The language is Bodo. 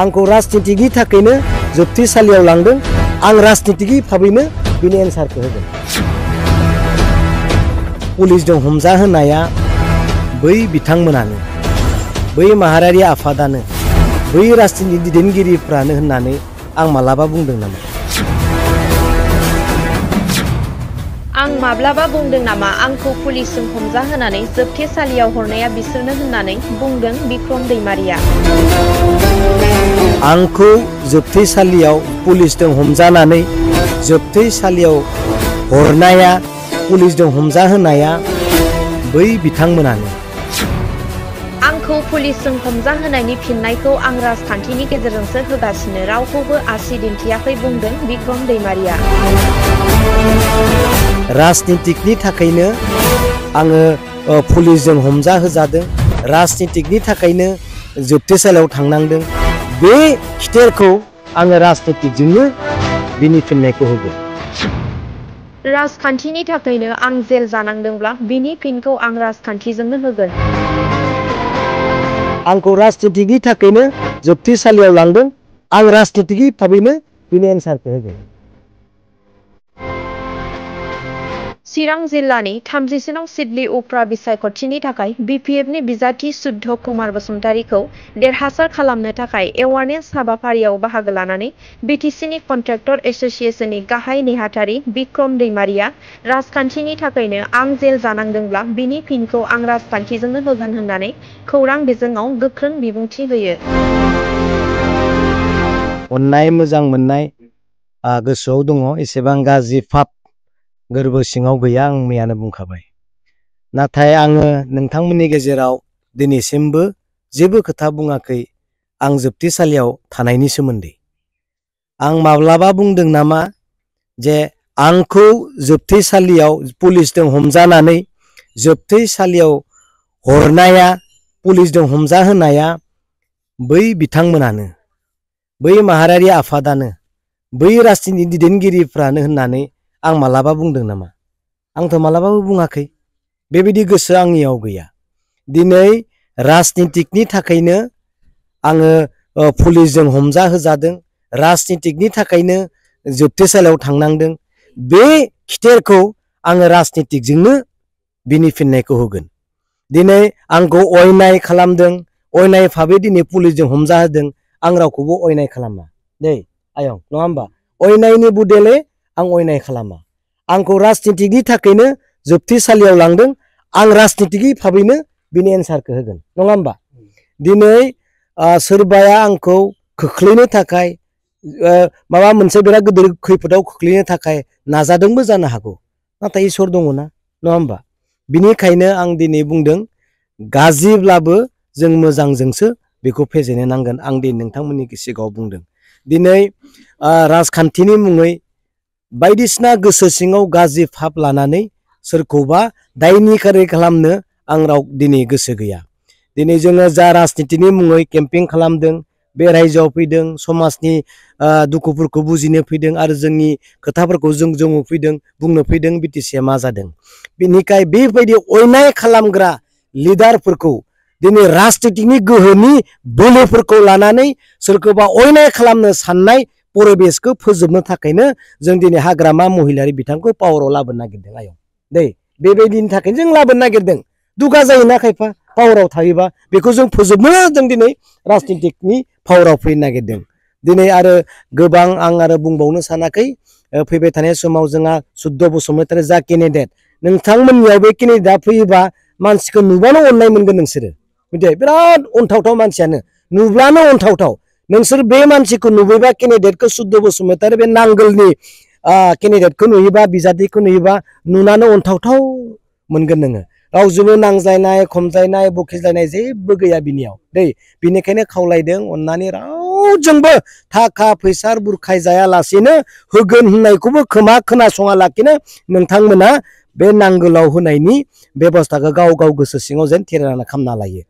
आंखौ राजनितिनि थाखायनो जोबथेसालियाव लांदों आं राजनितिनि भाबैनो बिनि एन्सारखौ होगोन। पुलिसजों हमजा होनाया बै बिथांमोनानो बै माहारियारि आफादानो बै राजनितिनि दैदेनगिरिफ्रानो होननानै आं मालाबा बुंदों नामा? आं माब्लाबा बुंदों नामा आंखौ पुलिसजों हमजा होनानै जोबथेसालियाव हरनाया बिसोरनो होननानै बुंदों बिक्रम दैमारिया। आंखौ जोबथेसालियाव पुलिसजों हमजानानै जोबथेसालियाव हरनाया पुलिसजों हमजा होनाया बै बिथांमोनानो। आंखौ पुलिसजों हमजा होनायनि फिननायखौ आं राजखान्थिनि गेजेरजोंसो होगासिनो रावखौबो आसि दिन्थियाखै बुंदों बिक्रम दैमारिया। राजनितिकनि थाखायनो आङो पुलिसजों हमजा होजादों राजनितिकनि थाखायनो जोबथेसालियाव थांनांदों बे खिथेरखौ आङो राजनितिकजोंनो बिनि फिननायखौ होगोन। राजखान्थिनि थाखायनो आं जेल जानांदोंब्ला बिनि फिनखौ आं राजखान्थिजोंनो होगोन। आंखौ राजनितिकनि थाखायनो जोबथेसालियाव लांदों आं राजनितिकनि भाबैनो बिनि एन्सारखौ होगोन। चिरां जिल्लानि 37 नं सिडली उफ्रा बिसायख'थिनि थाखाय बिपिएफनि बिजाथि सुध्द कुमार बसुमतारीखौ देरहासार खालामनो थाखाय एवारनेस हाबाफारियाव बाहागो लानानै बिटिसिनि कन्ट्रेक्टर एसोसिएशननि गाहाय नेहाथारि बिक्रम दैमारिया राजखान्थिनि थाखायनो आं जेल जानांदोंब्ला बिनि फिनखौ आं राजखान्थिजोंनो होगोन होननानै खौरां बिजोङाव गोख्रों बिबुंथि होयो। अननाय मोजां मोननाय गोसोआव दङ एसेबां गाज्रि फाब गोरबो सिङाव गैया आं मैयानो बुंखाबाय। नाथाय आङो नोंथांमोननि गेजेराव दिनैसिमबो जेबो खोथा बुङाखै आं जोबथेसालियाव थानायनि सोमोन्दै। आं माब्लाबा बुंदों नामा जे आंखौ जोबथेसालियाव पुलिसजों हमजानानै जोबथेसालियाव हरनाया पुलिसजों हमजा होनाया बै बिथांमोनानो बै माहारियारि आफादानो बै राजनितिनि दैदेनगिरिफ्रानो होननानै आं मालाबा बुंदों नामा? आंथ' मालाबाबो बुङाखै बेबायदि गोसो आंनियाव गैया। दिनै राजनितिकनि थाखायनो आङो पुलिसजों हमजा होजादों राजनितिकनि थाखायनो जोबथेसालियाव थांनांदों बे खिथेरखौ आङो राजनितिकजोंनो बिनि फिननायखौ होगोन। दिनै आंखौ अयनाय खालामदों अयनाय भाबै दिनै पुलिसजों हमजा होदों आं रावखौबो अयनाय खालामा दै आयं नङा होमबा? अयनायनि बदले आं अयनाय खालामा। आंखौ राजनितिकनि थाखायनो जोबथेसालियाव लांदों आं राजनितिकनि भाबैनो बिनि एन्सारखौ होगोन नङा होमबा? दिनै सोरबाया आंखौ खोख्लैनो थाखाय माबा मोनसे बिराद गिदिर खैफोदाव खोख्लैनो थाखाय नाजादोंबो जानो हागौ नाथाय इसोर दङ ना नङा होमबा? बिनिखायनो आं दिनै बुंदों गाज्रिब्लाबो जों मोजांजोंसो बेखौ फेजेननो नांगोन आं दिनै नोंथांमोननि सिगाङाव बुंदों। दिनै राजखान्थिनि मुङै बायदिसिना गोसो सिङाव गाज्रि फाब लानानै सोरखौबा दायनिकारि खालामनो आं दिनै गोसो गैया। दिनै जोङो जा राजनितिनि मुङै केम्पिं खालामदों बे रायजोआव फैदों समाजनि दुखुफोरखौ बुजिनो फैदों आरो जोंनि खोथाफोरखौ जों फैदों बुंनो फैदों बिटिसिआ मा जादों। बेनिखाय बेबायदि अयनाय खालामग्रा लिडारफोरखौ दिनै राजनितिनि गोहोनि बोलोफोरखौ लानानै सोरखौबा अयनाय खालामनो साननाय परिबेसखौ फोजोबनो थाखायनो जों दिनै हाग्रामा महिलारि बिथांखौ पावाराव लाबोनो नागिरदों आयं दै बेबायदिनि थाखायनो जों लाबोनो नागिरदों। दुगा जायोना खायफा पावाराव थायोबा बेखौ जों फोजोबनो जों दिनै राजनितिकनि पावाराव फैनो नागिरदों। दिनै आरो गोबां आं आरो बुंबावनो सानाखै फैबाय थानाय समाव जोंहा सुध्द बसुमतारी जा केन्डिडेट नोंथांमोननियाव बे केन्डिडेटआ फैयोबा मानसिखौ नुबानो अननाय मोनगोन नोंसोरो मिथिबाय बिराद अनथावथाव मानसियानो नुब्लानो अनथावथाव नोंसोर बे मानसिखौ नुबोबा केन्डिडेटखौ सुध्द बसुमतारी बे नांगोलनि केन्डिडेटखौ नुयोबा बिजाथिखौ नुयोबा नुनानै अनथावथाव मोनगोन नोङो रावजोंबो नांज्लायनाय खमज्लायनाय बखिज्लायनाय जेबो गैया बिनियाव दै बिनिखायनो खावलायदों अननानै रावजोंबो थाखा फैसा बुरखाय जायालासेनो होगोन होननायखौबो खोनासङा लाखिनो नोंथांमोना बे नांगोलाव होनायनि बेबस्थाखौ गाव गाव गोसो सिङाव जेन थिरांथा खालामना लायो।